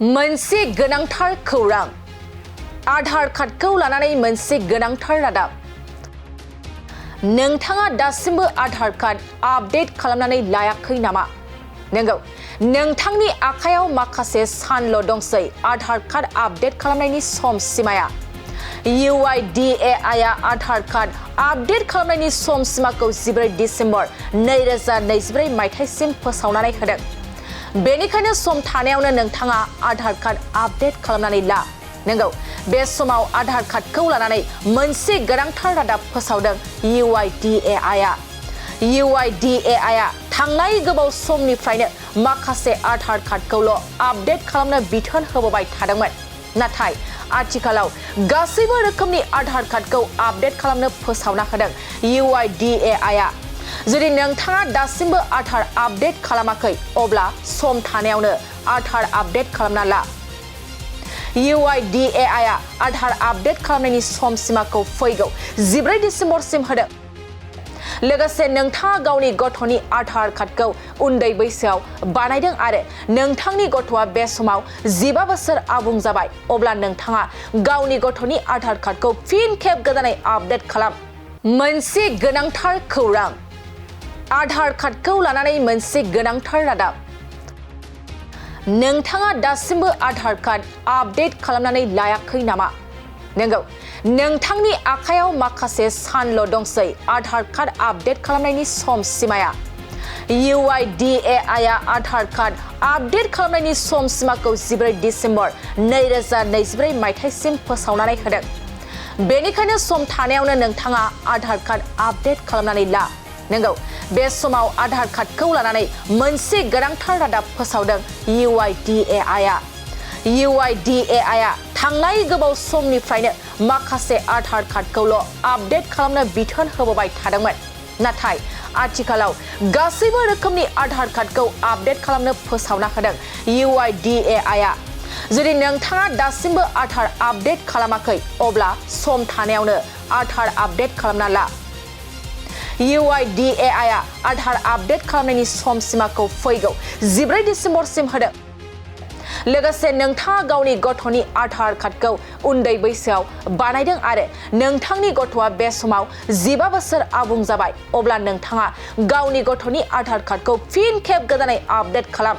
मोनसे गोनांथार खौरां आधार कार्डखौ लानानै मोनसे गोनांथार रादाब नोंथाङा दासिमबो आधार कार्ड आपडेट खालामनानै लायाखै नामा? नंगौ, नोंथांनि आखायाव माखासे सानल' दंसै आधार कार्ड आपडेट खालामनायनि सम सिमाया। UIDAI आ आधार कार्ड आपडेट खालामनायनि सम सिमाखौ 14 डिसेम्बर 2024 मायथाइसिम फोसावनानै होदों। बेनिखायनो सम थानायावनो नोंथाङा आधार कार्ड आपडेट खालामनानै ला। नंगौ, बे समाव आधार कार्डखौ लानानै मोनसे गोनांथार रादाब फोसावदों UIDAI आ। UIDAI आ थांनाय गोबाव समनिफ्रायनो माखासे आधार कार्डखौल' आपडेट खालामनो बिथोन होबोबाय थादोंमोन। नाथाय आथिखालाव गासैबो रोखोमनि आधार कार्डखौ आपडेट खालामनो फोसावना होदों UIDAI आ। जुदि नोंथाङा दासिमबो आधार आपडेट खालामाखै अब्ला सम थानायावनो आधार आपडेट खालामना ला। UIDAI आ आधार आपडेट खालामनायनि सम सिमाखौ फैगौ 14 डिसेम्बरसिम होदों। लोगोसे नोंथाङा गावनि गथ'नि आधार कार्डखौ उन्दै बैसोआव बानायदों आरो नोंथांनि गथ'आ बे समाव 15 बोसोर आबुं जाबाय अब्ला नोंथाङा गावनि गथ'नि आधार कार्डखौ फिन खेब गोदानै आपडेट खालाम। मोनसे गोनांथार खौरां आधार कार्डखौ लानानै मोनसे गोनांथार रादाब नोंथाङा दासिमबो आधार कार्ड आपडेट खालामनानै लायाखै नामा? नंगौ, नोंथांनि आखायाव माखासे सानल' दंसै आधार कार्ड आपडेट खालामनायनि सम सिमाया। UIDAI आ आधार कार्ड आपडेट खालामनायनि सम सिमाखौ 14 डिसेम्बर 2024 मायथाइसिम फोसावनानै होदों। बेनिखायनो सम थानायावनो नोंथाङा आधार कार्ड आपडेट खालामनानै ला। नंगौ, बे समाव आधार कार्डखौ लानानै मोनसे गोनांथार रादाब फोसावदों UIDAI आ। UIDAI आ थांनाय गोबाव समनिफ्रायनो माखासे आधार कार्डखौल' आपडेट खालामनो बिथोन होबोबाय थादोंमोन। नाथाय आथिखालाव गासैबो रोखोमनि आधार कार्डखौ आपडेट खालामनो फोसावना होदों UIDAI आ। जुदि नोंथाङा दासिमबो आधार आपडेट खालामाखै अब्ला सम थानायावनो आधार आपडेट खालामना ला। UIDAI आ आधार आपडेट खालामनायनि सम सिमाखौ फैगौ 14 डिसेम्बरसिम होदों। लोगोसे नोंथाङा गावनि गथ'नि आधार कार्डखौ उन्दै बैसोआव बानायदों आरो नोंथांनि गथ'आ बे समाव 15 बोसोर आबुं जाबाय अब्ला नोंथाङा गावनि गथ'नि आधार कार्डखौ फिन खेब गोदानै आपडेट खालाम।